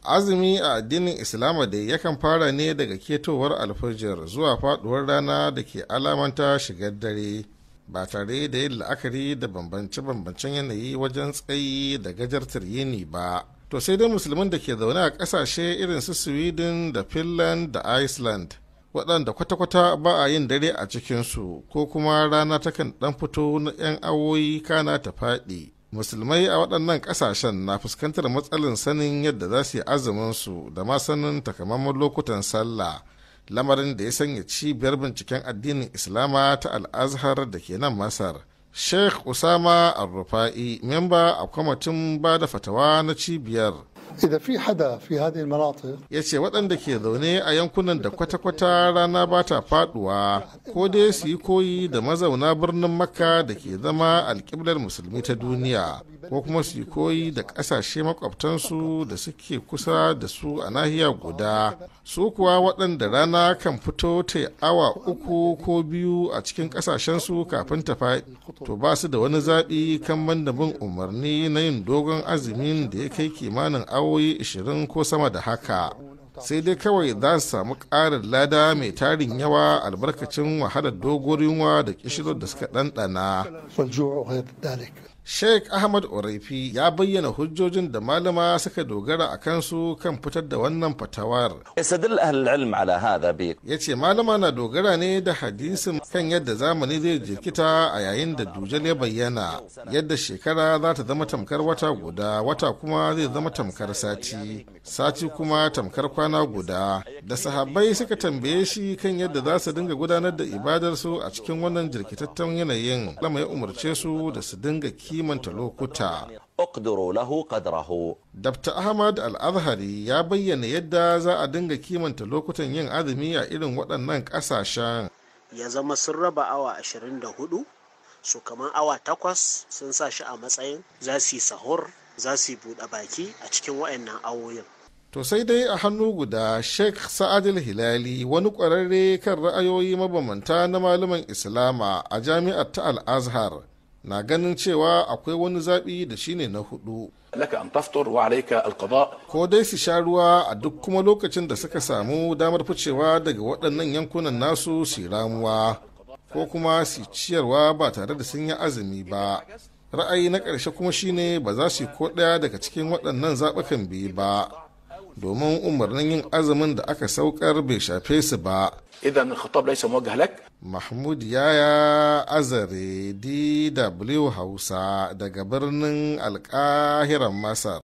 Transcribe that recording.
Azumi a addinin Islama dai yakan fara ne daga ketowar alfajir zuwa faduwar rana da ke alamanta shigar dare, ba tare da yin la'akari da bambance-bambancen yanayi wajen tsayi da gajartar yini ba. To sai dai musulmin da ke zaune a ƙasashe irin su Sweden da Finland da Iceland, waɗanda kwata-kwata ba a yin dare a cikinsu, ko kuma rana takan ɗan fito na 'yan awoyi kana ta faɗi. Musulmai a waɗannan ƙasashen na fuskantar matsalin sanin yadda za su yi azuminsu da ma sanin takamaiman lokutan sallah, lamarin da ya sanya cibiyar binciken addinin Islama ta Al-Azhar da ke nan Masar, Sheikh Usama Al-Rufa'i, memba a kwamitin ba da fatawa na cibiyar, إذا في حدا في هذه المناطق ya ce waɗanda ke zaune a yankunan da kwata-kwata rana ba ta faduwa, ko dai su yi koyi da mazauna birnin Makka da ke zama alƙiblar musulmi ta duniya, ko kuma su yi koyi da ƙasashe makwabtansu da suke kusa da su a nahiya guda. Su kuwa waɗanda rana kan fito ta awa 3 ko 2 a cikin ƙasashensu kafin ta faɗi, to ba su da wani zaɓi kan banda bin umarni na yin dogon azumin da ya kai kimanin awoyi 20 ko sama da haka. Sai dai kawai za su samu ƙarin lada mai tarin yawa albarkacin wahalar doguwar yunwa da ƙishirwar da suka ɗanɗana. والجوع وغير ذلك. Sheikh Ahmad Uraifi ya bayyana hujjojin da malama suka dogara a kansu kan fitar da wannan fatawar. يستدل أهل العلم على هذا ب Ya ce malama na dogara ne da hadisin kan yadda zamani zai jirkita a yayin da Dujal ya bayyana, yadda shekara za ta zama tamkar wata guda, wata kuma zai zama tamkar sati, sati kuma tamkar kwana guda. Da sahabbai suka tambaye shi kan yadda za su dinga gudanar da ibadarsu a cikin wannan jirkitatten yanayin, lama ya umarce su da su dinga kimanta lokuta. اقدروا له قدره. Dr. Ahmad Al-Azhari ya bayyana yadda za a dinga kimanta lokutan yin azumi a irin waɗannan ƙasashen. Ya zama sun raba awa 24, su kamar awa 8 sun sa shi a matsayin za su yi sahur, za su yi buɗe baki a cikin waɗannan awoyin. To sai dai a hannu guda, Sheikh Sa'ad Hilali, wani ƙwararre kan ra'ayoyi mabambanta na malaman Islama a jami'ar ta Al-Azhar, na ganin cewa akwai wani zaɓi da shine na hudu. لك أن تفطر وعليك القضاء. Ko dai su sha ruwa a duk kuma lokacin da suka samu damar ficewa daga waɗannan yankunan nasu su ramuwa, ko kuma su ciyarwa ba tare da sun yi azumi ba. Ra'ayi na ƙarshe kuma shine ba za su yi ko ɗaya daga cikin waɗannan zaɓukan biyu ba, domin umarnin yin azumin da aka saukar bai shafe su ba. إذا الخطاب ليس موجه لك. Mahmud Yaya Azare, DW Hausa, daga birnin Alƙahiran Masar.